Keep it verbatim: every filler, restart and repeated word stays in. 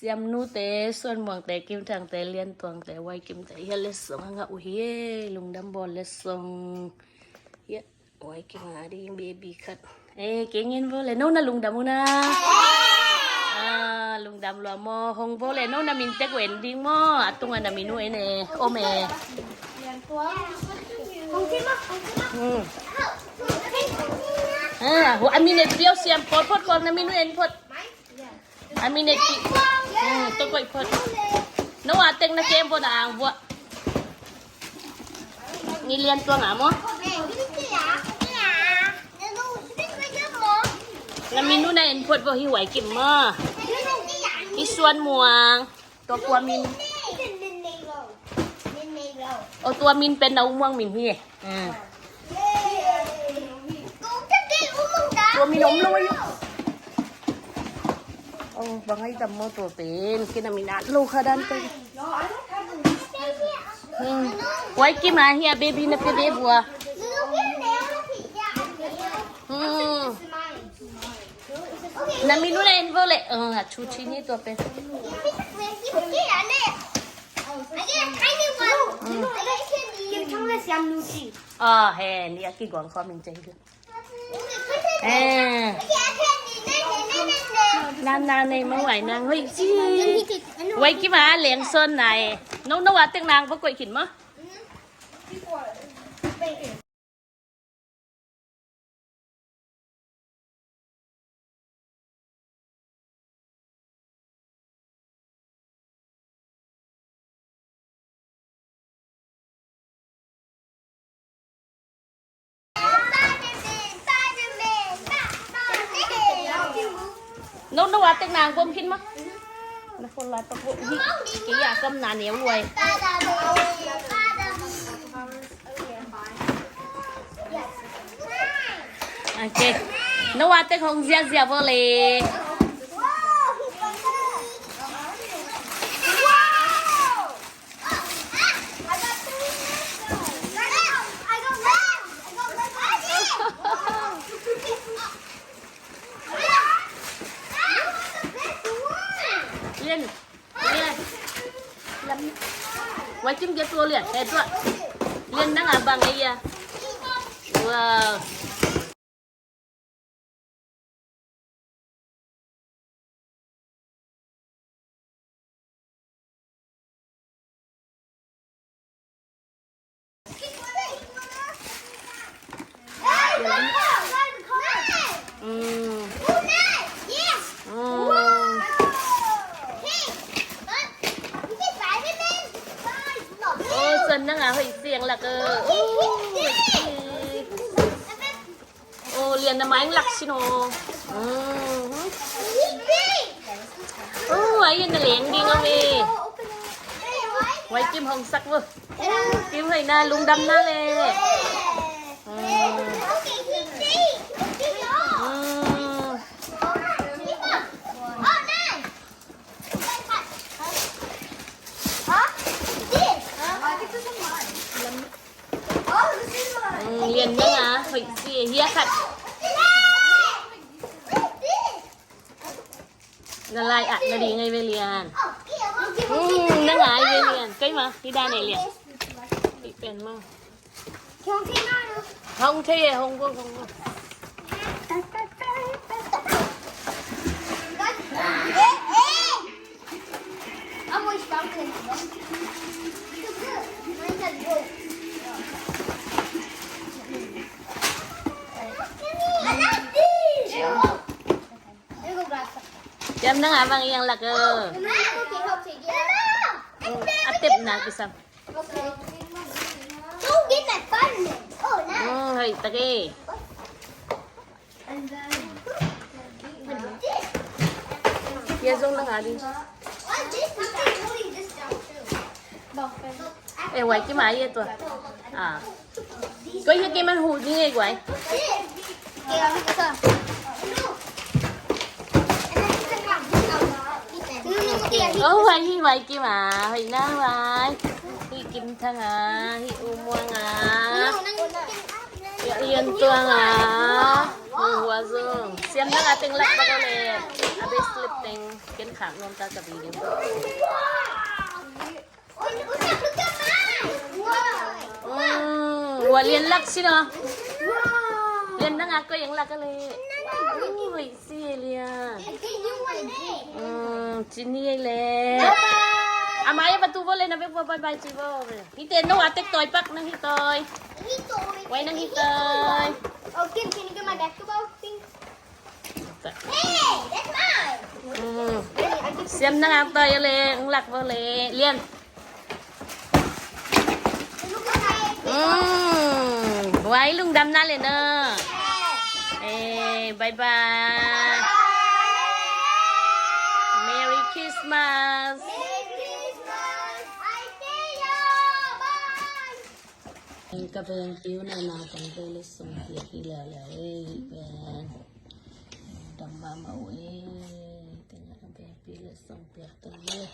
Siamnute, Suan Muangte, Kim Thangte, Lian Tuangte, Wai Kimte, hiah letsong a ngah uh hi e, lungdam bawl letsong. Hiah Wai Kim a ding baby khat. E, kei ngen bawl e, no na lungdam uh na. A, lungdam lua maw, hong bawl e, no na min tek uh en ding maw, a tungah na min uh en e, om e. Hmm. A, a min et piau siam, pawl phot, pawl na min uh en phot. A min et pi. Hmm, to koih phot. No a tek na kem bo na ang bua. Ni Lian Tuang a maw. Na min uh na en phot bo hi Wai Kim maw. Hi Suan Muang. Tua kua min. O, tua min pen na U Muang min hi e. Hmm. Tua min om lo ahi. O, bang ai tam maw tua pen. Kei na min at lo kha dan pen. Hmm. Wai Kim a hi a baby na pia be bua. Hmm. Na min uh na en vo le. A, a chu chi ni tua pen. A, he, ni a kiguang khawm in cei hi. E. Na, na, nei, ma wai nang hoih ci. Wai Kim a leng son na e. No, no, a tek nang va koih khin ma. No, no, a tek nang bom khin ma. Na phone lai pak bom hi. Kei a kam na neu luai. Ok. No a tek hong ziazia vo le. Lian. Lian. Wai Kim, get tua Lian. Eh, tua. Lian nang abang iya. Wow. Mm. Mm. Oh, Suan nang a hoih siang lak. Oh, hoih siang. Oh, Lian na mai lak sin oh. Mm. Oh, ai na leng ding a ve. Wai Kim hong sak vo. Kim hoih na lungdam na le. Mm. Mm. Mm, Lian nang a hoih si hia khat. Na lai at na ding ai ve Lian. Mm, na ngai ve Lian. Kei ma, hi dan e Lian. Hi pen ma. Hong thei e, hong go, hong go. Siam nang a bang iang lak e. A tep na kisam. Mm, hoih tak e. Hia zong nang a ding. Eh, Wai Kim a hia tua. Ah. Koi hia kei man hu ding e guai. Oh, Wai hi Wai Kim a, hoih na Wai. Hi Kim Thang a, hi U Muang a. Lian tuang a. Hua zong siam nang a teng lak bak a le. A best lip teng ken khak nuam ta ka video. Hua lian lak si no. Lian nang a koi eng lak a le. Ui si lian. Cini le. A mai a batu bo le na bek bo bye bye ci bo. Hite no a tek toi pak nang hi toi. Wai nang hi toi. Siam nang a toi le eng lak bo le lian. Wai lungdam na le na. Bye bye. Merry Christmas. Ka veng piu na na tang veng le song piak hi lele e. Dam mama e. Tengah veng piu le song piak tang le.